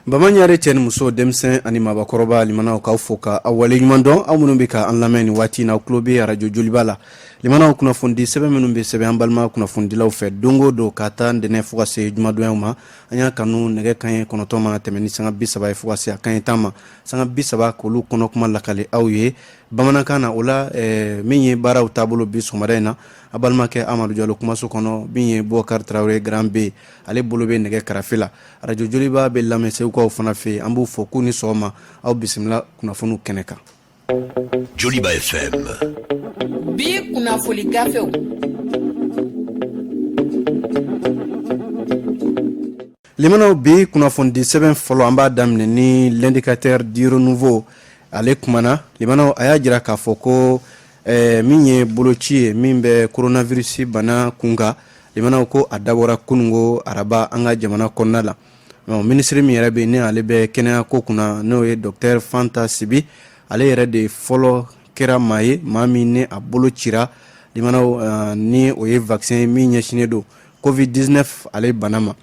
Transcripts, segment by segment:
Bamaɲare cɛ ni muso, denmisɛn ani maabakɔrɔba, limanaw, k'aw fo ka aw waleɲuman dɔn. Aw minnu bɛ ka an lamɛn nin waati in na, aw tulo bɛ arajo Joliba la. Limanaw, kunnafonidi sɛbɛn minnu bɛ sɛbɛn an balima kunnafonidilaw fɛ don o don ka taa ntɛnɛn fo ka se jumadonyaw ma, an y'a kanu nɛgɛ kanɲɛ 9 mana tɛmɛ ni sanga 30 ye fo ka se a kanɲɛ 10 ma, sanga 30 k'olu kɔnɔkuma lakale aw ye bamanankan na. O la, min ye baaraw taabolo bi sɔgɔmada in na, a balimakɛ Amadu Jalo kumaso kɔnɔ, min ye Bubakari Tarawele Grand B, ale bolo bɛ nɛgɛ karafe la. Arajo Joliba bɛ lamɛn Segukaw fana fɛ yen. An b'u fɔ k'u ni sɔgɔma, aw bisimila kunnafoniw kɛnɛ kan. Joliba FM. Bi kunnafoni gafew. Limanaw, bi kunnafonidi sɛbɛn fɔlɔ, an b'a daminɛ ni L'Indicateur du Renouveau. Ale kumana, limanaw, a y'a jira k'a fɔ ko min ye boloci ye min bɛ coronavirus bana kunkan, limanaw, ko a dabɔra kununko araba an ka jamana kɔnɔna la. Minisiri min yɛrɛ bɛ ni ale bɛ kɛnɛya ko kunna, n'o ye docteur Fanta Sibi, ale yɛrɛ de fɔlɔ kɛra maa ye, maa min ni a bolo cira, limanaw, ni o ye vaccin min ɲɛsinnen don Covid-19 ale bana ma.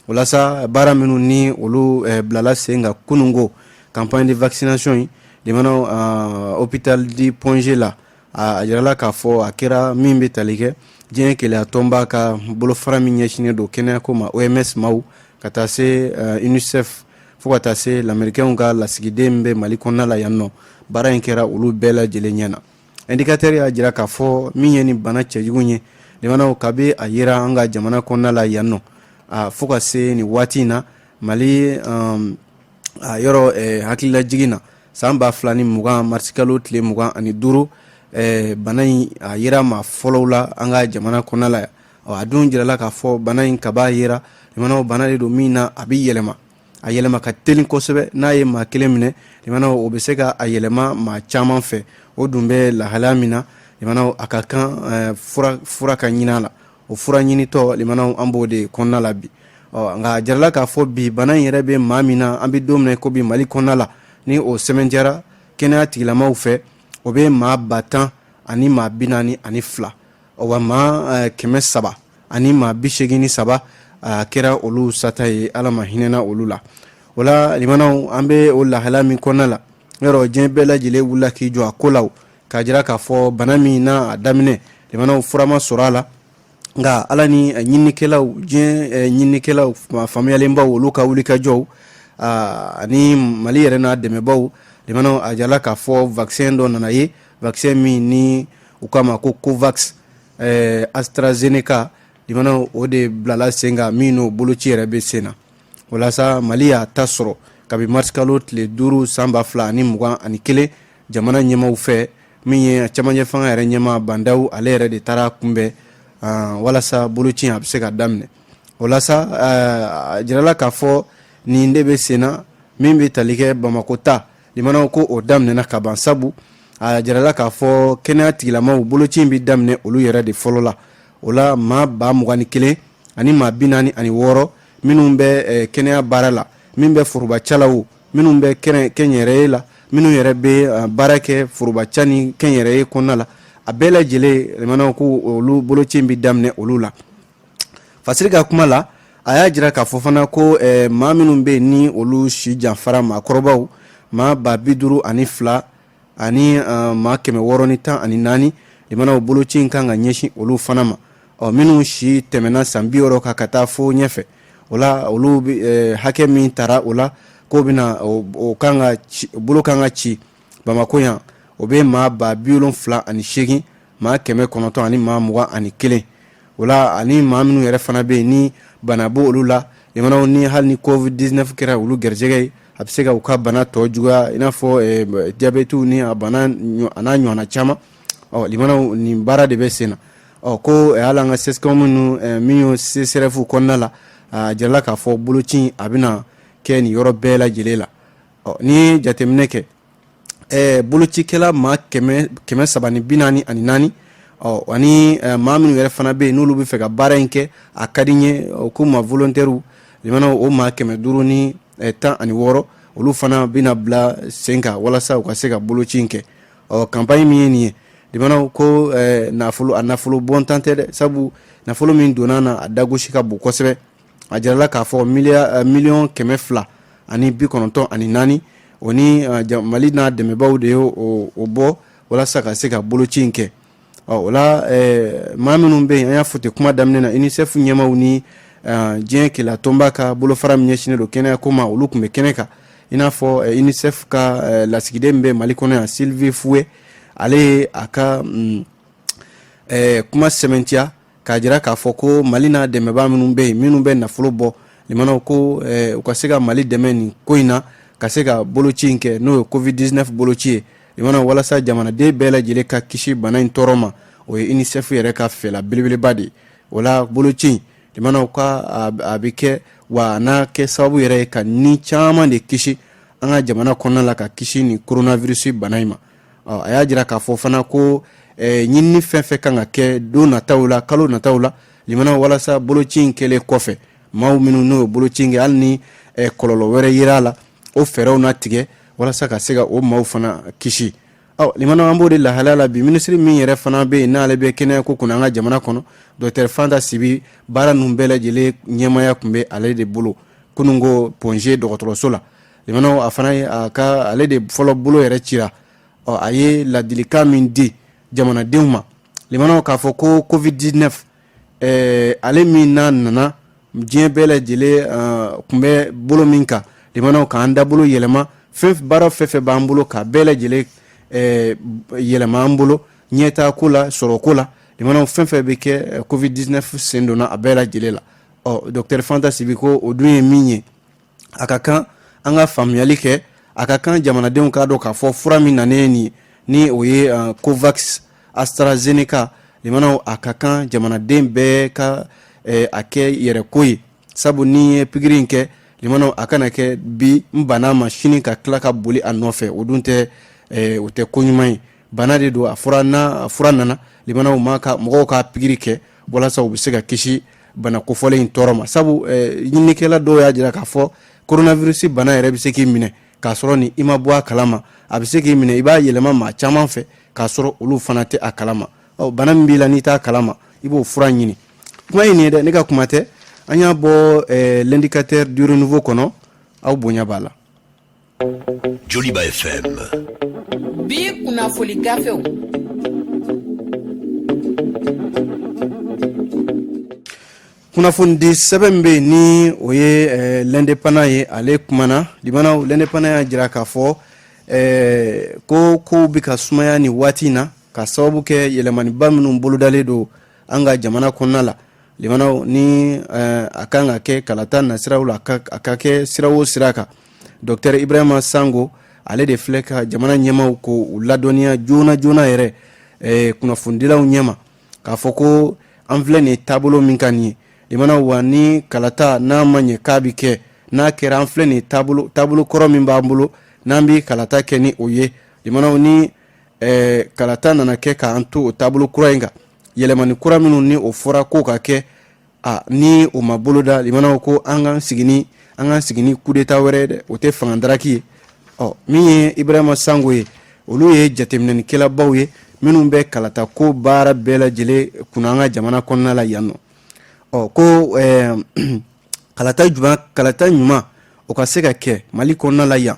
Walasa baara minnu ni olu bilala sen kan kununko, campagne de vaccination in, limanaw, hôpital du Point G la, a jirala k'a fɔ a kɛra min bɛ tali kɛ diɲɛ kelenya tɔnba ka bolofara min ɲɛsinnen don kɛnɛyako ma, OMS maaw, ka taa se UNICEF, fo ka taa se lamɛrikɛnw ka lasigiden bɛ Mali kɔnɔna la yan nɔ. Baara in kɛra olu bɛɛ lajɛlen ɲɛ na. Indicateur y'a jira k'a fɔ min ye nin bana cɛjugu ye, limanaw, kabi a yera an ka jamana kɔnɔna la yan nɔ, fo ka se nin waati in na Mali a yɔrɔ hakililajigin na, san 2020 marisikalo tile 25, bana in a yera maa fɔlɔw la an ka jamana kɔnɔna la yan. A dun jirala k'a fɔ bana in kaba yera, limanaw, bana de don min na a bɛ yɛlɛma, a yɛlɛma ka teli kosɛbɛ. N'a ye maa kelen minɛ, limanaw, o bɛ se ka a yɛlɛma maa caman fɛ. O dun bɛ lahalaya min na, limanaw, a ka kan fura ka ɲini a la. O fura ɲinitɔ, limanaw, an b'o de kɔnɔna la bi. Ɔ nka a jirala k'a fɔ bi bana in yɛrɛ bɛ maa min na, an bɛ don min na ko bi Mali kɔnɔna la, ni o sɛmɛntiyara kɛnɛya tigilamaw fɛ, o bɛ maa 10 000 ani maa 42, wa maa 300 ani maa 83, a kɛra olu sata ye. Ala ma hinɛna olu la. O la, limanaw, an bɛ o lahala min kɔnɔna la, yɔrɔ diɲɛ bɛɛ lajɛlen wulila k'i jɔ a ko la, k'a jira k'a fɔ bana min n'a a daminɛ, limanaw, fura ma sɔrɔ a la. Nka Ala ni ɲininikɛlaw, diɲɛ ɲininikɛlaw faamuyalenbaw, olu ka wulikajɔw ani Mali yɛrɛ n'a dɛmɛbaw, limanaw, a jirala k'a fɔ vaccin dɔ nana ye, vaccin min ni u k'a ma ko Covax AstraZeneca, limanaw, o de bilala sen kan, min n'o boloci yɛrɛ bɛ sen na. Walasa Mali y'a ta sɔrɔ kabi marisikalo tile 5 san 2021 jamana ɲɛmaaw fɛ, min ye cɛmancɛ fanga yɛrɛ ɲɛmaa Bah N'Daw, ale yɛrɛ de taara kunbɛn walasa boloci a bɛ se ka daminɛ. O la sa, a jirala k'a fɔ nin de bɛ sen na. Min bɛ tali kɛ Bamakɔ ta, limanaw, ko o daminɛna ka ban, sabu a jirala k'a fɔ kɛnɛya tigilamaw, boloci in bɛ daminɛ olu yɛrɛ de fɔlɔ la. O la, maa 21 000 ani maa 46 minnu bɛ kɛnɛya baara la, min bɛ foroba ca la, o minnu bɛ kɛnyɛrɛye la, minnu yɛrɛ bɛ baara kɛ foroba ca ni kɛnyɛrɛye kɔnɔna la, a bɛɛ lajɛlen, limanaw, ko olu boloci in bɛ daminɛ olu la. Fasiri ka kuma la, a y'a jira k'a fɔ fana ko maa minnu bɛ yen ni olu si janfara, maakɔrɔbaw, maa 52 000 ani maa 614, limanaw, boloci in kan ka ɲɛsin olu fana ma. Ɔ minnu si tɛmɛna san 60 kan ka taa fo ɲɛfɛ, o la olu hakɛ min tara o la k'o bɛna o kan ka bolo kan ka ci Bamakɔ yan, o bɛ maa 78 maa 900 ani maa 21. O la, ani maa minnu yɛrɛ fana bɛ yen ni bana b'o olu la, limanaw, ni hali ni Covid-19 kɛra olu garijɛgɛ ye, a bɛ se ka u ka bana tɔ juguya, i n'a fɔ jabɛtiw ni a bana a n'a ɲɔgɔnna caman. Ɔ limanaw, nin baara de bɛ sen na. Ɔ ko hali an ka CSCOM minnu, min ye CSRéf kɔnɔna la, a jirala k'a fɔ boloci a bɛna kɛ nin yɔrɔ bɛɛ lajɛlen la. Ɔ n'i ye jateminɛ kɛ, bolocikɛla maa 344, ɔ ani maa minnu yɛrɛ fana bɛ yen n'olu bɛ fɛ ka baara in kɛ, a ka di n ye o k'u ma volontaires, limanaw, o maa 516, olu fana bɛna bila sen kan walasa u ka se ka boloci in kɛ. Ɔ campagne min ye nin ye, limanaw, ko nafolo, a nafolo bɔntan tɛ dɛ, sabu nafolo min donna na, a dagosi ka bon kosɛbɛ. A jirala k'a fɔ miliyɔn 200 194, o ni Mali n'a dɛmɛbaaw de ye o bɔ walasa ka se ka boloci in kɛ. Ɔ, o la, maa minnu bɛ yen, an y'a fɔ ten kuma daminɛ na, UNICEF ɲɛmaaw ni diɲɛ kelenya tɔnba ka bolofara min ɲɛsinnen don kɛnɛya ko ma, olu tun bɛ kɛnɛ kan, i n'a fɔ UNICEF ka lasigiden bɛ Mali kɔnɔ yan, Sylvie Foué. Ale ye a ka kuma sɛmɛntiya k'a jira k'a fɔ ko Mali n'a dɛmɛbaa minnu bɛ yen, minnu bɛ nafolo bɔ, limanaw, ko u ka se ka Mali dɛmɛ nin ko in na, ka se ka boloci in kɛ, n'o ye Covid-19 boloci ye, limanaw, walasa jamanaden bɛɛ lajɛlen ka kisi bana in tɔɔrɔ ma. O ye UNICEF yɛrɛ ka fɛla belebeleba de ye. O la, boloci in, limanaw, ka a bɛ kɛ wa a n'a kɛ sababu yɛrɛ ye ka ni caman de kisi an ka jamana kɔnɔna la, ka kisi nin coronavirus bana in ma. A y'a jira k'a fɔ fana ko ɲinini fɛn fɛn kan ka kɛ don nataw la, kalo nataw la, limanaw, walasa boloci in kɛlen kɔfɛ, maaw minnu n'o ye boloci in kɛ, hali ni kɔlɔlɔ wɛrɛ yera a la, o fɛɛrɛw na tigɛ walasa ka se ka o maaw fana kisi. Ɔ, limanaw, an b'o de lahalaya la bi. Minisiri min yɛrɛ fana bɛ yen, n'ale bɛ kɛnɛya ko kunna an ka jamana kɔnɔ, docteur Fanta Sibi, baara ninnu bɛɛ lajɛlen ɲɛmaaya tun bɛ ale de bolo kununko Point G dɔgɔtɔrɔso la. Limanaw, a fana ye a ka, ale de fɔlɔ bolo yɛrɛ cira. Ɔ, a ye ladilikan min di jamanadenw ma, limanaw, k'a fɔ ko Covid-19, ale min n'a nana diɲɛ bɛɛ lajɛlen tun bɛ bolo min kan, limanaw, k'an dabolo yɛlɛma, fɛn baara fɛn fɛn b'an bolo, k'a bɛɛ lajɛlen yɛlɛma an bolo, ɲɛtaa ko la, sɔrɔ ko la, limanaw, fɛn fɛn bɛ kɛ, Covid-19 sen donna a bɛɛ lajɛlen la. Ɔ, docteur Fanta Sibi ko o dun ye min ye, a ka kan an ka faamuyali kɛ, a ka kan jamanadenw k'a dɔn k'a fɔ fura min nanen nin, ni o ye Covax AstraZeneca, limanaw, a ka kan jamanaden bɛɛ ka a kɛ yɛrɛ ko ye, sabu ni ye pikiri in kɛ, limanaw, a kana kɛ bi n banna ma, sini ka tila ka boli a nɔfɛ. O dun tɛ, o tɛ ko ɲuman ye. Bana de don, a fura, n'a fura nana, limanaw, ma ka mɔgɔw ka pikiri kɛ walasa u bɛ se ka kisi bana kofɔlen in tɔɔrɔ ma, sabu ɲininikɛla dɔw y'a jira k'a fɔ coronavirus bana yɛrɛ bɛ se k'i minɛ k'a sɔrɔ ni i ma bɔ a kalama. A bɛ se k'i minɛ, i b'a yɛlɛma maa caman fɛ k'a sɔrɔ olu fana tɛ a kalama. Ɔ, bana min b'i la, n'i t'a kalama, i b'o fura ɲini. Kuma ye nin ye dɛ, ne ka kuma tɛ, an y'a bɔ L'Indicateur du Renouveau kɔnɔ. Aw bonya b'a la. Joliba FM. Bi kunnafoli gafew. Kunnafonidi sɛbɛn bɛ yen, ni o ye L'Indépendant ye, ale kumana. Limanaw, L'Indépendant y'a jira k'a fɔ ko kow bɛ ka sumaya nin waati in na, ka sababu kɛ yɛlɛmaniba minnu bolodalen don an ka jamana kɔnɔna la. Limanaw, ni a kan ka kɛ kalata nasiraw la, a ka kɛ sira o sira kan, docteur Ibrahima Sango, ale de filɛ ka jamana ɲɛmaw ko u ladɔnniya joona joona yɛrɛ kunnafonidilaw ɲɛma, k'a fɔ ko an filɛ nin taabolo min kan nin ye, limanaw, wa ni kalata n'a ma ɲɛ k'a bɛ kɛ, n'a kɛra, an filɛ nin taabolo, taabolo kɔrɔ min b'an bolo, n'an bɛ kalata kɛ ni o ye, limanaw, ni kalata nana kɛ k'an to o taabolo kura in kan, yɛlɛmani kura minnu ni o fɔra ko ka kɛ, a ni o ma boloda, limanaw, ko an k'an sigi ni coup d'état wɛrɛ ye dɛ, o tɛ fanga daraki ye. Ɔ, min ye Ibrahima Sango ye, olu ye jateminɛnikɛlabaw ye minnu bɛ kalata ko baara bɛɛ lajɛlen kunna an ka jamana kɔnɔna la yan nɔ. Ɔ, ko kalata juma, kalata ɲuman, o ka se ka kɛ Mali kɔnɔna la yan,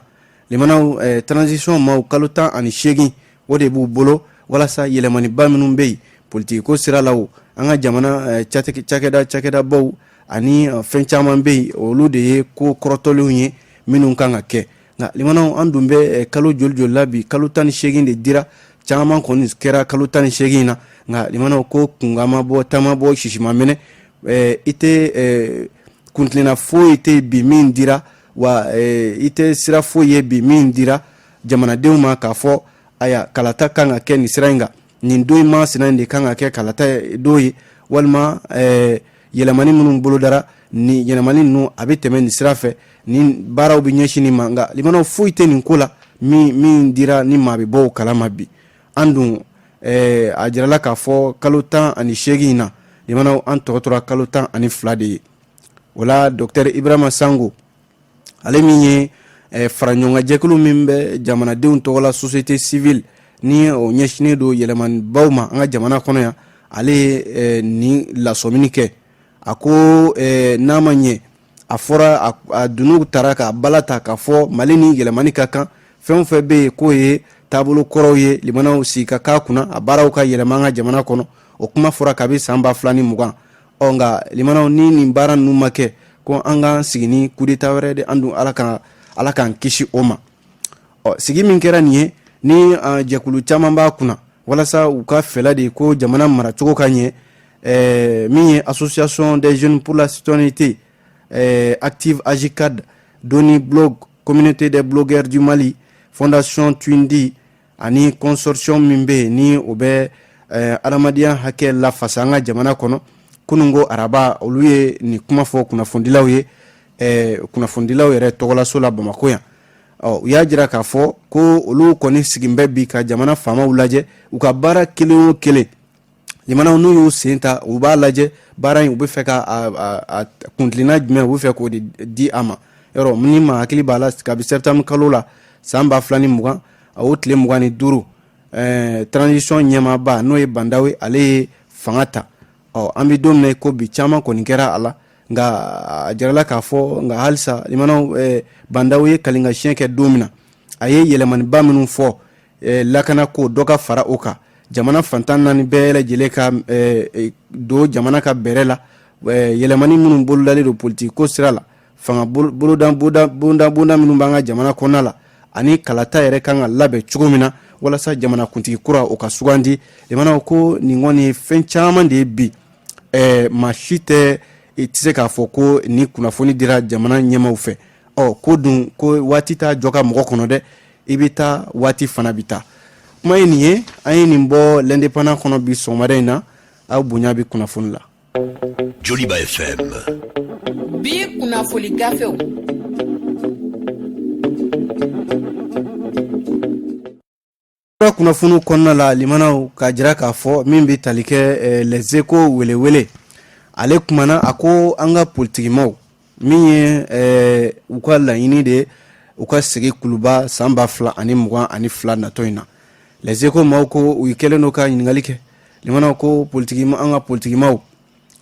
limanaw, transition maaw, kalo 18, o de b'u bolo walasa yɛlɛmaniba minnu bɛ yen politiki ko sira la, o an ka jamana cakɛda, cakɛdabaw ani fɛn caman bɛ yen, olu de ye ko kɔrɔtɔlenw ye minnu kan ka kɛ. Nka limanaw, an dun bɛ kalo joli joli la bi? Kalo 18 de dira, caman kɔni kɛra kalo 18 na. Nka limanaw, ko kunkan ma bɔ, taama bɔ, sisi ma minɛ, i tɛ kuntilenna foyi tɛ bi min dira wa, i tɛ sira foyi ye bi min dira jamanadenw ma k'a fɔ aya kalata kan ka kɛ nin sira in kan, nin don in masina in de kan ka kɛ kalata don ye, walima yɛlɛmani minnu bolodara, ni yɛlɛmani ninnu a bɛ tɛmɛ nin sira fɛ, ni baaraw bɛ ɲɛsin nin ma. Nka limanaw, foyi tɛ nin ko la min dira ni maa bɛ bɔ o kalama bi. An dun, a jirala k'a fɔ kalo 18 in na, limanaw, an tɔ tora kalo 12 de ye. O la, docteur Ibrahima Sango, ale min ye faraɲɔgɔnjɛkulu min bɛ jamanadenw tɔgɔ la, société civile, ni o ɲɛsinnen don yɛlɛmanibaw ma an ka jamana kɔnɔ yan, ale ye nin lasɔmini kɛ. A ko n'a ma ɲɛ A fɔra, a dunun taara ka bala ta k'a fɔ Mali ni yɛlɛmani ka kan. Fɛn o fɛn bɛ yen k'o ye taabolo kɔrɔw ye, limanaw, sigi ka k'a kunna, a baaraw ka yɛlɛma an ka jamana kɔnɔ. O kuma fɔra kabi san 2020. Ɔ nka limanaw, ni nin baara ninnu ma kɛ, ko an k'an sigi ni coup d'état wɛrɛ de. An dun, Ala k'an kisi o ma. Ɔ sigi min kɛra nin ye, ni jɛkulu caman b'a kunna walasa u ka fɛla de ko jamana maracogo ka ɲɛ, min ye Association des jeunes pour la citoyenneté active, AJCAD, Doni Blog, Communauté des blogueurs du Mali, Fondation Tundi ani consortium min bɛ yen, ni o bɛ adamadenya hakɛ lafasa an ka jamana kɔnɔ, kununko araba, olu ye nin kuma fɔ kunnafonidilaw ye kunnafonidilaw yɛrɛ tɔgɔlaso la Bamakɔ yan. Ɔ u y'a jira k'a fɔ ko olu kɔni sigin bɛ bi ka jamana faamaw lajɛ u ka baara kelen o kelen. Limanaw, n'u y'u sen ta, u b'a lajɛ baara in, u bɛ fɛ ka a kuntilenna jumɛn, u bɛ fɛ k'o de di a ma. Yɔrɔ ni ma hakili b'a la, kabi septembre kalo la san 2020, o tile 25, transition ɲɛmaaba, n'o ye Bah N'Daw ye, ale ye fanga ta. Ɔ an bɛ don min na ko bi, caman kɔni kɛra a la, nka a jirala k'a fɔ nka halisa, limanaw, Bah N'Daw ye kalinka siɲɛ kɛ don min na, a ye yɛlɛmaniba minnu fɔ, lakana ko dɔ ka fara o kan, jamana fantan naani bɛɛ lajɛlen ka don jamana ka bɛrɛ la, yɛlɛmani minnu bolodalen don politiki ko sira la, fanga boloda bonda bonda minnu b'an ka jamana kɔnɔna la, ani kalata yɛrɛ kan ka labɛn cogo min na walasa jamana kuntigi kura o ka sugandi. Limanaw, ko nin kɔni ye fɛn caman de ye bi, maa si tɛ i tɛ se k'a fɔ ko ni kunnafoni dira jamana ɲɛmaw fɛ. Ɔ ko dun ko waati t'a jɔ ka mɔgɔ kɔnɔ dɛ, i bɛ taa, waati fana bɛ taa. Kuma ye nin ye, an ye nin bɔ L'Indépendant kɔnɔ bi sɔgɔmada in na. Aw bonya bɛ kunnafoni la. Joliba FM. Bi kunnafoni gafew. Kunnafoni kɔnɔna la, limanaw, k'a jira k'a fɔ min bɛ tali kɛ Les Échos welewele, ale kumana, a ko an ka politikimaw min ye u ka laɲini de u ka sigi kuluba san 2022 natɔ in na. Les Échos maaw ko u kɛlen don ka ɲininkali kɛ, limanaw, ko politiki, an ka politikimaw,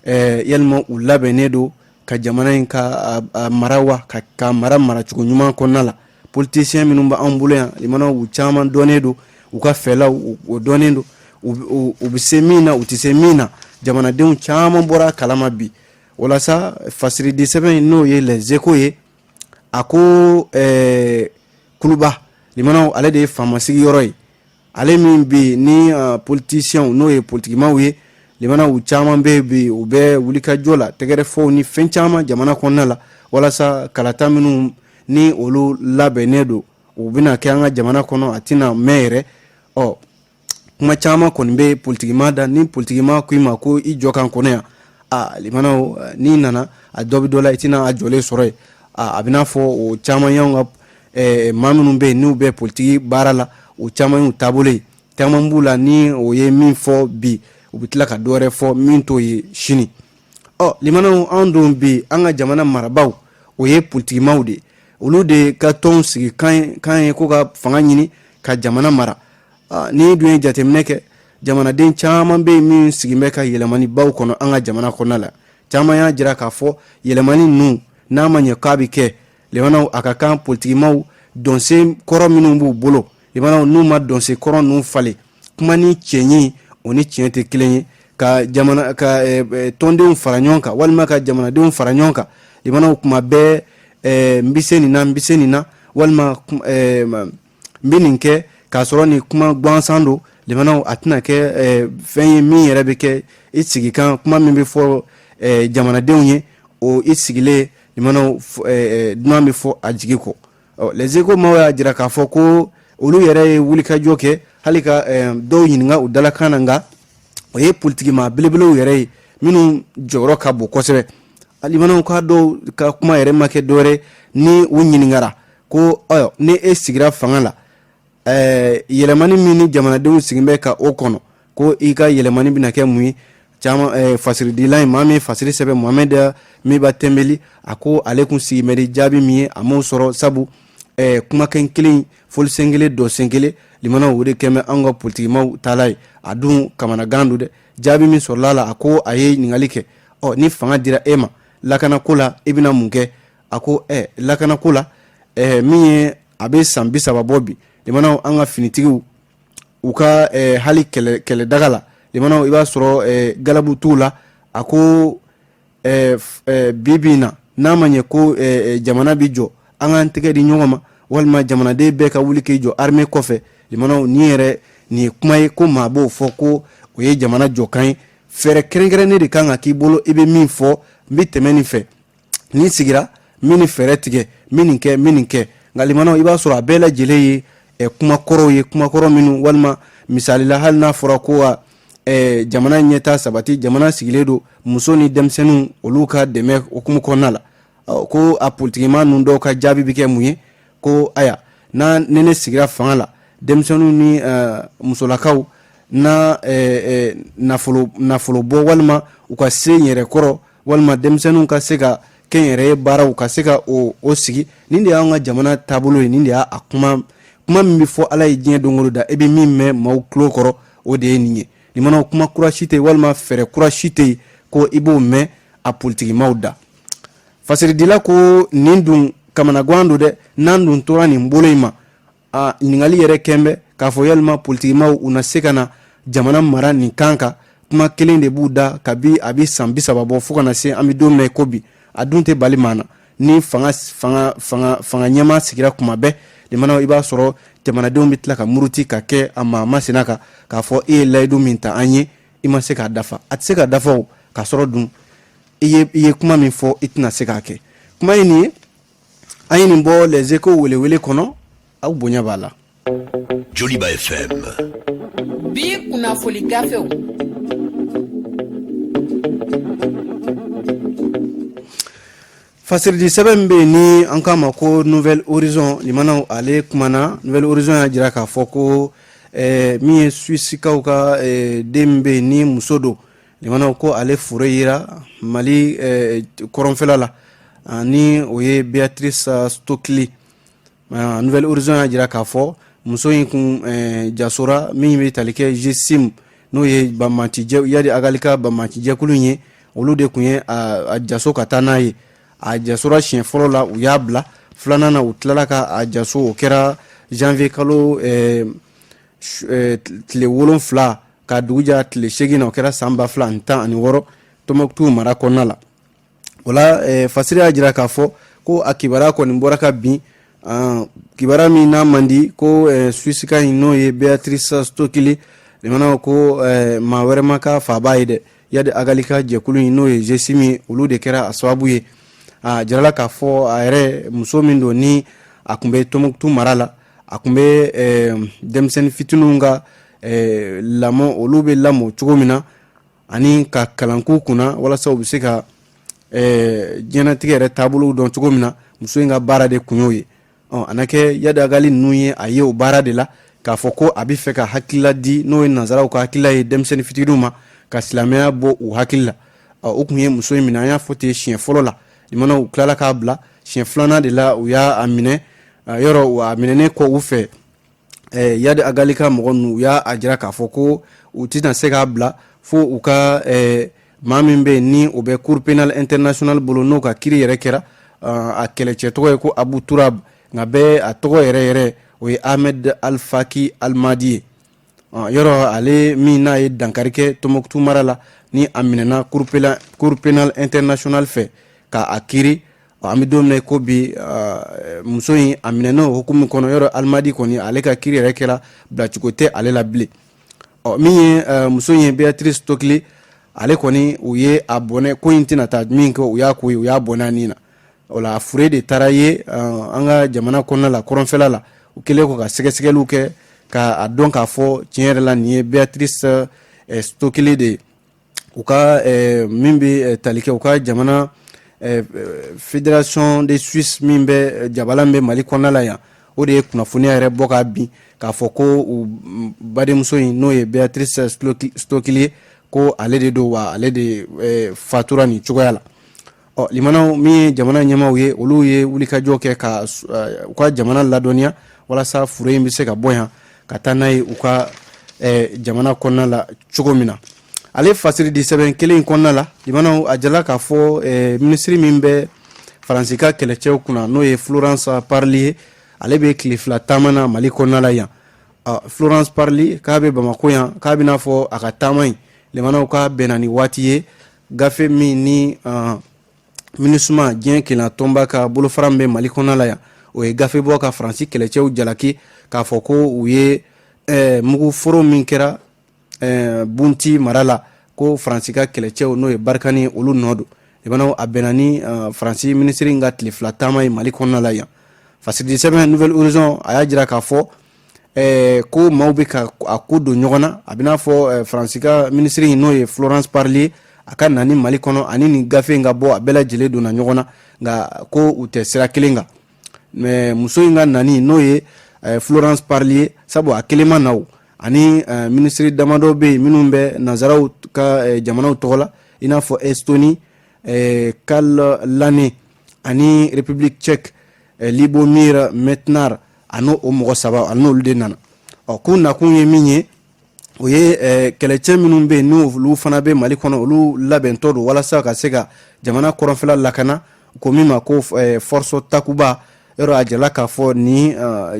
yalima u labɛnnen don ka jamana in ka mara wa, ka mara maracogo ɲuman kɔnɔna la? Politicien minnu bɛ anw bolo yan, limanaw, u caman dɔnnen don, u ka fɛlaw o dɔnnen don, u bɛ se min na, u tɛ se min na, jamanadenw caman bɔra a kalama bi. Walasa fasiridi sɛbɛn in, n'o ye Les Échos ye, a ko kuluba, limanaw, ale de ye faama sigiyɔrɔ ye, ale min bɛ yen ni politiciens, n'o ye politikimaw ye, limanaw, u caman bɛ bi, u bɛ wulikajɔ la, tɛgɛrɛfɔw ni fɛn caman jamana kɔnɔna la, walasa kalata minnu ni olu labɛnnen don, u bɛna kɛ an ka jamana kɔnɔ, a tɛna mɛn yɛrɛ. Ɔ kuma caman kɔni bɛ politikima da. Ni politikima ko i ma ko i jɔ kan kɔnɔ yan, a limanaw, n'i nana, a dɔ bɛ dɔ la, i tɛna a jɔlen sɔrɔ yen. A bɛ n'a fɔ o caman y'anw ka maa minnu bɛ yen n'u bɛ politiki baara la, o caman y'u taabolo ye. Caman b'u la, ni o ye min fɔ bi, u bɛ tila ka dɔ wɛrɛ fɔ min t'o ye sini. Ɔ limanaw, anw dun bi, an ka jamana marabaaw, o ye politikimaw de ye. Olu de ka tɔnw sigi kan ye ko ka fanga ɲini ka jamana mara. N'i dun ye jateminɛ kɛ, jamanaden caman bɛ yen min sigin bɛ ka yɛlɛmanibaw kɔnɔ an ka jamana kɔnɔna la. Caman y'a jira k'a fɔ yɛlɛmani ninnu, n'a ma ɲɛ k'a bɛ kɛ, limanaw, a ka kan politikimaw dɔnsen kɔrɔ minnu b'u bolo, limanaw, n'u ma dɔnsen kɔrɔ ninnu falen, kuma ni cɛɲi, o ni tiɲɛ tɛ kelen ye, ka jamana ka tɔndenw fara ɲɔgɔn kan walima ka jamanadenw fara ɲɔgɔn kan, limanaw, kuma bɛɛ n bɛ se nin na, n bɛ se nin na, walima n bɛ nin kɛ, k'a sɔrɔ ni kuma gansan don, limanaw, a tɛna kɛ fɛn ye min yɛrɛ bɛ kɛ i sigi kan. Kuma min bɛ fɔ jamanadenw ye, o i sigilen, limanaw, dunan bɛ fɔ a jigi kɔ. Les Échos maaw y'a jira k'a fɔ ko olu yɛrɛ ye wulikajɔ kɛ hali ka dɔw ɲininka u dalakan na, nka o ye politikimaa belebelew yɛrɛ ye minnu jɔyɔrɔ ka bon kosɛbɛ. Limanaw, ka dɔw ka kuma yɛrɛ ma kɛ dɔwɛrɛ, ni u ɲininkara ko ni e sigira fanga la, yɛlɛmani min ni jamanadenw sigin bɛ ka o kɔnɔ, ko i ka yɛlɛmani bɛna kɛ mun ye? Caman fasiridila in, maa min fasiri sɛbɛn, Mohamed Miba Tɛnbeli, a ko ale kun sigin bɛ ni jaabi min ye, a m'o sɔrɔ, sabu kumakan kelen, fɔlisen kelen, dɔsen kelen, limanaw, o de kɛn bɛ an ka politikimaw taala ye. A dun kamanagan don dɛ. Jaabi min sɔrɔla la, a ko a ye ɲininkali kɛ, ɔ ni fanga dira e ma Lakanako la, i bɛna mun kɛ? A ko lakanako la, min ye a bɛ san 30 bɔ bi, limanaw, an ka finitigiw u ka hali kɛlɛdaga la, limanaw, i b'a sɔrɔ galabu t'u la. A ko bi bi in na, n'a ma ɲɛ ko jamana bɛ jɔ, an k'an tɛgɛ di ɲɔgɔn ma, walima jamanaden bɛɛ ka wuli k'i jɔ armée kɔfɛ. Limanaw, nin yɛrɛ nin ye kuma ye ko maa b'o fɔ ko o ye jamana jɔkan ye. Fɛɛrɛ kɛrɛnkɛrɛnnen de kan ka k'i bolo, i bɛ min fɔ, n bɛ tɛmɛ nin fɛ, ni sigira n bɛ nin fɛɛrɛ tigɛ, n bɛ nin kɛ, n bɛ nin kɛ. Nka limanaw, i b'a sɔrɔ a bɛɛ lajɛlen ye kuma kɔrɔw ye, kuma kɔrɔ minnu, walima misali la, hali n'a fɔra ko ka jamana ɲɛtaa sabati, jamana sigilen don muso ni denmisɛnninw olu ka dɛmɛ hukumu kɔnɔna la, ko a politikimaa ninnu dɔw ka jaabi bɛ kɛ mun ye? Ko aya, n'a ni ne sigira fanga la, denmisɛnninw ni musolakaw na nafolo bɔ, walima u ka se yɛrɛ kɔrɔ, walima denmisɛnninw ka se ka kɛnyɛrɛye baaraw ka se ka o sigi. Nin de y'an ka jamana taabolo ye. Nin de y'a kuma kuma min bɛ fɔ. Ala ye diɲɛ don o don da, e bɛ min mɛn maaw tulo kɔrɔ, o de ye nin ye. Limanaw, kuma kura si tɛ yen, walima fɛɛrɛ kura si tɛ yen ko i b'o mɛn a politikimaw da. Fasiridila ko nin dun kamanagan don dɛ, n'an dun tora nin bolo in ma. A ɲininkali yɛrɛ kɛn bɛ k'a fɔ yalima politikimaw u na se ka na jamana mara nin kan kan? Kuma kelen de b'u da kabi a bɛ san 30 bɔ fo ka na se an bɛ don min ko bi. A dun tɛ bali maa na ni fanga ɲɛmaa sigira kuma bɛɛ, limanaw, i b'a sɔrɔ jamanadenw bɛ tila ka muruti ka kɛ a maa masina kan k'a fɔ e ye layidu min ta an ye, i ma se k'a dafa. A tɛ se ka dafa o, k'a sɔrɔ dun i ye kuma min fɔ, i tɛna se k'a kɛ. Kuma ye nin ye, an ye nin bɔ Les Échos welewele kɔnɔ. Aw bonya b'a la. Joliba FM. Bi kunnafoli gafew. Fasiridi sɛbɛn min bɛ yen ni an k'a ma ko Nouvel Horizon, limanaw, ale kumana. Nouvel Horizon y'a jira k'a fɔ ko min ye Suissikaw ka den min bɛ yen ni muso don, limanaw, ko ale fure yera Mali kɔrɔnfɛla la, ni o ye Beatrice Stockli. Nouvel Horizon y'a jira k'a fɔ muso in kun jasora min bɛ tali kɛ GSIM, n'o ye banbaanci Iyad Ag Ghali ka banbaanci jɛkulu in ye. Olu de tun ye a jaso ka taa n'a ye. A jasora siɲɛ fɔlɔ la, u y'a bila. Filanan na, u tilala ka a jaso. O kɛra janvier kalo tile 7 ka dugu ja tile 8 na. O kɛra san 2016 Tɔnbɔkutu mara kɔnɔna la. O la, fasiri y'a jira k'a fɔ ko a kibaruya kɔni bɔra ka bin, kibaruya min n'a man di, ko Suissika in, n'o ye Beatrice Stockli, limanaw, ko maa wɛrɛ ma k'a faaba ye dɛ, Iyad Ag Ghali ka jɛkulu in, n'o ye GSIM ye, olu de kɛra a sababu ye. A jirala k'a fɔ a yɛrɛ muso min don, ni a tun bɛ Tɔnbɔkutu mara la, a tun bɛ denmisɛnnin fitininw ka lamɔ, olu bɛ lamɔ cogo min na, ani ka kalan k'u kunna walasa u bɛ se ka diɲɛnatigɛ yɛrɛ taabolo dɔn cogo min na. Muso in ka baara de tun y'o ye. A na kɛ Iyad Ag Ghali ninnu ye a ye o baara de la, k'a fɔ ko a bɛ fɛ ka hakilila di, n'o ye nansaraw ka hakilila ye, denmisɛnnin fitininw ma, ka silamɛya bɔ u hakili la. O tun ye muso in minɛ. An y'a fɔ ten siɲɛ fɔlɔ la, limanaw, u tilala k'a bila. Siɲɛ filanan de la, u y'a minɛ. Yɔrɔ a minɛnen kɔ u fɛ, Iyad Ag Ghali ka mɔgɔ ninnu, u y'a jira k'a fɔ ko u tɛna se k'a bila fo u ka maa min bɛ yen ni o bɛ Cour pénale internationale bolo, n'o ka kiri yɛrɛ kɛra. A kɛlɛcɛ tɔgɔ ye ko Abu Turab, nka bɛɛ a tɔgɔ yɛrɛ yɛrɛ o ye Ahmed Al-Faki Al-Madi ye. Yɔrɔ ale min n'a ye dankari kɛ Tɔnbɔkutu mara la, ni a minɛna Cour pénale internationale fɛ k'a kiri. An bɛ don min na ko bi, muso in a minɛna o hukumu kɔnɔ. Yɔrɔ Alimadi kɔni, ale ka kiri yɛrɛ kɛra, bilacogo tɛ ale la bilen. Ɔ min ye muso in ye, Beatrice Stockli, ale kɔni, u ye a bɔnɛ ko in tɛna taa min kɛ, u y'a ko ye, u y'a bɔnɛ a ni na. O la, a fure de taara ye an ka jamana kɔnɔna la, kɔrɔnfɛla la. U kɛlen kɔ ka sɛgɛsɛgɛliw kɛ k'a dɔn k'a fɔ tiɲɛ yɛrɛ la nin ye Beatrice Stockli de ye, u ka min bɛ tali kɛ u ka jamana Fédération de Suisse min bɛ jabala bɛ Mali kɔnɔna la yan, o de ye kunnafoniya yɛrɛ bɔ ka bin k'a fɔ ko u badenmuso in, n'o ye Beatrice Stockli ye, ko ale de don, wa ale de fatura nin cogoya la. Ɔ limanaw, min ye jamana ɲɛmaaw ye, olu ye wulikajɔ kɛ ka u ka jamana ladɔnniya walasa fure in bɛ se ka bɔ yan ka taa n'a ye u ka jamana kɔnɔna la cogo min na. Ale fasiridi sɛbɛn kelen in kɔnɔna la, limanaw, a jirala k'a fɔ minisiri min bɛ Faransi ka kɛlɛcɛw kunna, n'o ye Florence Parly ye, ale bɛ tile 2 taama na Mali kɔnɔna la yan. Florence Parly k'a bɛ Bamakɔ yan, k'a bɛna fɔ a ka taama in, limanaw, k'a bɛnna ni waati ye gafe min ni MINUSMA, diɲɛ kelenya tɔnba ka bolofara min bɛ Mali kɔnɔna la yan, o ye gafe bɔ ka Faransi kɛlɛcɛw jalaki k'a fɔ ko u ye mugu foro min kɛra Bunti mara la, ko Faransi ka kɛlɛcɛw, n'o ye Barkhane, olu nɔ don. Limanaw, a bɛnna ni Faransi minisiri in ka tile 2 taama ye Mali kɔnɔna la yan. Fasiridi sɛbɛn Nouvel Horizon, a y'a jira k'a fɔ ko maaw bɛ ka a ko don ɲɔgɔn na. A bɛna fɔ Faransi ka minisiri in, n'o ye Florence Parly, a ka nani Mali kɔnɔ ani nin gafe in ka bɔ, a bɛɛ lajɛlen donna ɲɔgɔn na, nka ko u tɛ sira kelen kan. Mais muso in ka nani, n'o ye Florence Parly ye, sabu a kelen ma na o, ani minisiri damadɔ bɛ yen minnu bɛ nanzaraw ka jamanaw tɔgɔ la, i n'a fɔ Estonie, Kalle Laane, ani République tchèque, Lubomír Metnar, a n'o o mɔgɔ saba, a n'olu de nana. Ɔ, k'u nakun ye min ye, o ye kɛlɛcɛ minnu bɛ yen, n'olu fana bɛ Mali kɔnɔ, olu labɛntɔ don walasa ka se ka jamana kɔrɔnfɛla lakana, ko min ma ko Force Takuba. Yɔrɔ a jirala k'a fɔ ni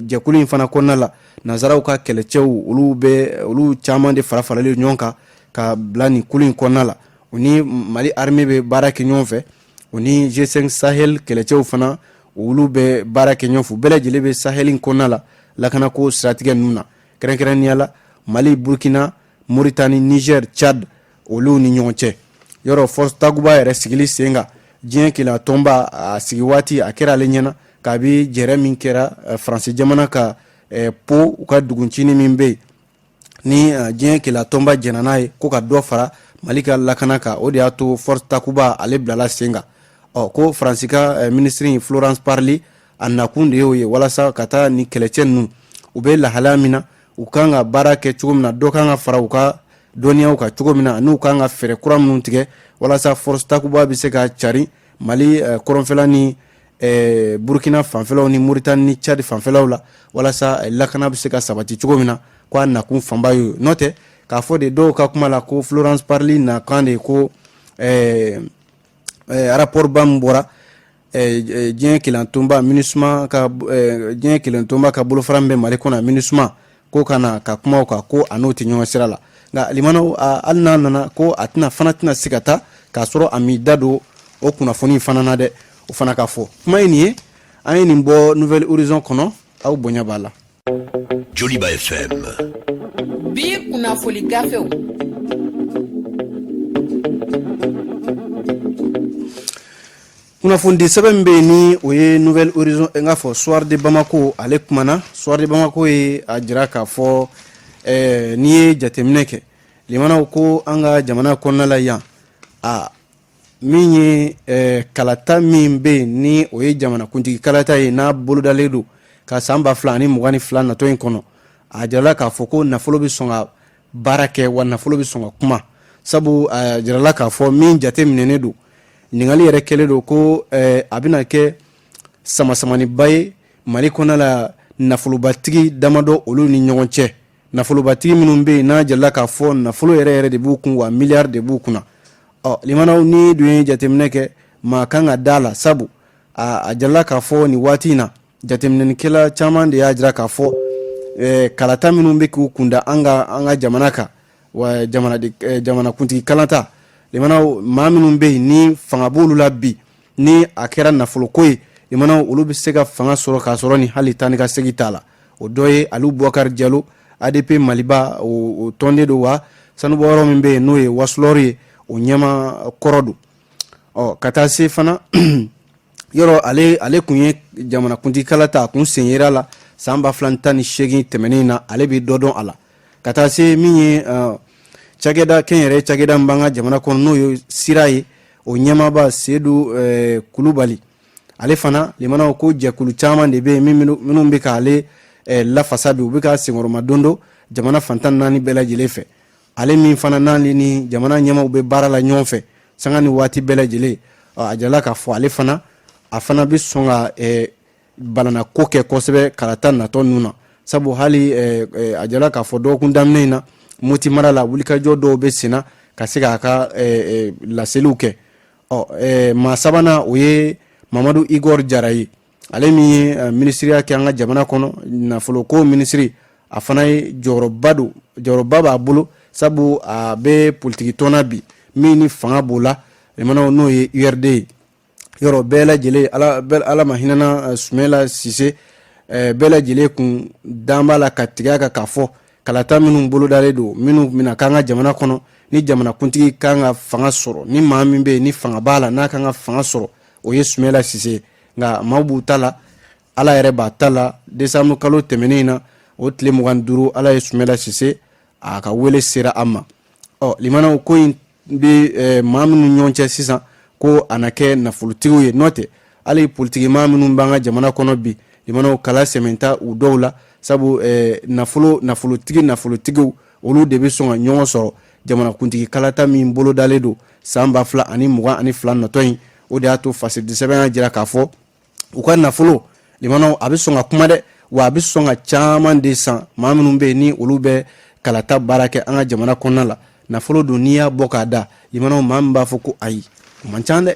jɛkulu in fana kɔnɔna la, nanzaraw ka kɛlɛcɛw, olu bɛ olu caman de fara faralen ɲɔgɔn kan ka bila nin kulu in kɔnɔna la. U ni Mali armée bɛ baara kɛ ɲɔgɔn fɛ, u ni G5 Sahel kɛlɛcɛw fana, olu bɛ baara kɛ ɲɔgɔn fɛ. U bɛɛ lajɛlen bɛ Sahel in kɔnɔna la lakanako siratigɛ ninnu na, kɛrɛnkɛrɛnnenya la Mali, Burkina, Mauritanie, Niger, Tchad, olu ni ɲɔgɔn cɛ. Yɔrɔ Force Takuba yɛrɛ sigili sen kan, diɲɛ kelenya tɔnba a sigi waati, a kɛra ale ɲɛna kabi jɛrɛ min kɛra Faransi jamana ka Pau, u ka duguncinin min bɛ yen, ni diɲɛ kelenya tɔnba jɛnna n'a ye ko ka dɔ fara Mali ka lakana kan, o de y'a to Force Takuba ale bilala sen kan. Ɔ, ko Faransi ka minisiri Florence Parly, a nakun de y'o ye, walasa ka taa ni kɛlɛcɛ ninnu, u bɛ lahalaya min na, u kan ka baara kɛ cogo min na, dɔ kan ka fara u ka dɔnniyaw kan cogo min na, n'u kan ka fɛɛrɛ kura minnu tigɛ walasa Force Takuba bɛ se ka cari Mali kɔrɔnfɛla ni Burkina fanfɛlaw ni Mauritanie ni Tchad fanfɛlaw la, walasa lakana bɛ se ka sabati cogo min na. Ko a nakun fanba y'o ye. N'o tɛ k'a fɔ de, dɔw ka kuma la, ko Florence Parly nakan de ko rapport ba min bɔra diɲɛ kelenya MINUSMA ka, diɲɛ kelenya tɔnba ka bolofara min bɛ Mali kɔnɔ, MINUSMA, ko ka na ka kuma o kan, ko a n'o tɛ ɲɔgɔn sira la. Nka limanaw, hali n'a nana, ko a tɛna fana tɛna se ka taa k'a sɔrɔ a m'i da don o kunnafoni fana na dɛ. O fana ka fɔ kuma ye nin ye, an ye nin bɔ Nouvel Horizon kɔnɔ. Aw bonya b'a la. Joliba FM. Bi kunnafoni gafew. Kunnafonidi sɛbɛn min bɛ yen, ni o ye Nouvel Horizon, n k'a fɔ Soir de Bamako, ale kumana. Soir de Bamako ye a jira k'a fɔ n'i ye jateminɛ kɛ, limanaw, ko an ka jamana kɔnɔna la yan, a min ye kalata min bɛ yen, ni o ye jamanakuntigi kalata ye, n'a bolodalen don ka san 2022 natɔ in kɔnɔ, a jirala k'a fɔ ko nafolo bɛ sɔn ka baara kɛ, wa nafolo bɛ sɔn ka kuma. Sabu a jirala k'a fɔ min jate minɛnen don, ɲininkali yɛrɛ kɛlen don ko a bɛna kɛ samasamaniba ye Mali kɔnɔ la, nafolobatigi damadɔ olu ni ɲɔgɔn cɛ, nafolobatigi minnu bɛ yen, n'a jirala k'a fɔ nafolo yɛrɛ yɛrɛ de b'u kun, wa miliyari de b'u kunna. Ɔ, limanaw, ni dun ye jateminɛ kɛ, maa kan ka da la, sabu a jirala k'a fɔ nin waati in na, jateminɛnikɛla caman de y'a jira k'a fɔ kalata minnu bɛ k'u kunda an ka jamana kan, wa jamanakuntigi kalata, limanaw, maa minnu bɛ yen ni fanga b'olu la bi, ni a kɛra nafoloko ye, limanaw, olu bɛ se ka fanga sɔrɔ k'a sɔrɔ ni hali taa ni ka segin t'a la. O dɔ ye Aliou Boubacar Diallo, ADP Maliba o tɔnden don, wa sanubɔyɔrɔ min bɛ yen, n'o ye Wasulɔri ye, o ɲɛma kɔrɔ don. Ɔ, ka taa se fana yɔrɔ, ale kun ye jamanakuntigi kalata, a kun sen yera la san 2018 tɛmɛnen na, ale bɛ dɔ dɔn a la. Ka taa se min ye cakɛda kɛnyɛrɛ cakɛda min b'an ka jamana kɔnɔ, n'o ye sira ye, o ɲɛmaaba Sedu Kulubali, ale fana, limanaw, ko jɛkulu caman de bɛ yen minnu bɛ k'ale lafasa bi, u bɛ ka senkɔrɔma don don jamana fan 14 bɛɛ lajɛlen fɛ. Ale min fana n'ale ni jamana ɲɛmaaw bɛ baara la ɲɔgɔn fɛ sanga ni waati bɛɛ lajɛlen, a jirala k'a fɔ ale fana, a fana bɛ sɔn ka balana ko kɛ kosɛbɛ kalata natɔ ninnu na. Sabu hali a jirala k'a fɔ dɔgɔkun daminɛ in na, Moti mara la, wulikajɔ dɔw bɛ senna ka se k'a ka laseliw kɛ. Ɔ, maa sabanan, o ye Mamadu Igor Jara ye, ale min ye minisiriya kɛ an ka jamana kɔnɔ, nafoloko minisiri. A fana ye jɔyɔrɔba don, jɔyɔrɔba b'a bolo, sabu a bɛ politiki tɔn na bi min ni fanga b'o la, limanaw, n'o ye URD ye. Yɔrɔ bɛɛ lajɛlen, Ala ma hinɛna Sumela Sise, bɛɛ lajɛlen kun dan b'a la ka tigɛ a kan k'a fɔ kalata minnu bolodalen don, minnu bɛna k'an ka jamana kɔnɔ, ni jamanakuntigi kan ka fanga sɔrɔ, ni maa min bɛ yen ni fanga b'a la, n'a kan ka fanga sɔrɔ, o ye Sumela Sise. Nka maaw b'u ta la, Ala yɛrɛ b'a ta la. Desanburu kalo tɛmɛnen in na, o tile 25, Ala ye Sumela Sise a ka wele sera a ma. Ɔ, limanaw, ko in bɛ maa minnu ɲɔgɔn cɛ sisan ko a na kɛ nafolotigiw ye, n'o tɛ hali politiki maa minnu b'an ka jamana kɔnɔ bi, limanaw, kala sɛmɛn tɛ u dɔw la, sabu nafolo nafolotigi nafolotigiw, olu de bɛ sɔn ka ɲɔgɔn sɔrɔ jamanakuntigi kalata min bolodalen don san 2022 natɔ in. O de y'a to fasidi sɛbɛn y'a jira k'a fɔ u ka nafolo, limanaw, a bɛ sɔn ka kuma dɛ, wa a bɛ sɔn ka caman de san maa minnu bɛ yen ni olu bɛ kalata baara kɛ an ka jamana kɔnɔna la. Nafolo don, n'i y'a bɔ k'a da, limanaw, maa min b'a fɔ ko ayi, o man ca dɛ.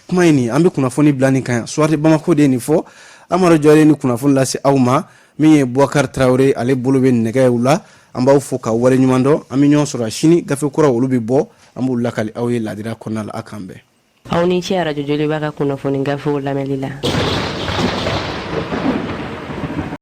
Kuma ye nin, an bɛ kunnafoni bila nin kan yan. Soir de Bamako de ye nin fɔ. Amadu Jɔlen ni kunnafoni lase aw ma. Min ye Bubakari Tarawele, ale bolo bɛ nɛgɛw la. An b'aw fo ka wale ɲuman dɔn. An bɛ ɲɔgɔn sɔrɔ sini. Gafe kuraw, olu bɛ bɔ, an b'u lakali aw ye ladira kɔnɔna la. A k'an bɛn. Aw ni ce Arajo Joliba ka kunnafoni gafew lamɛnli la.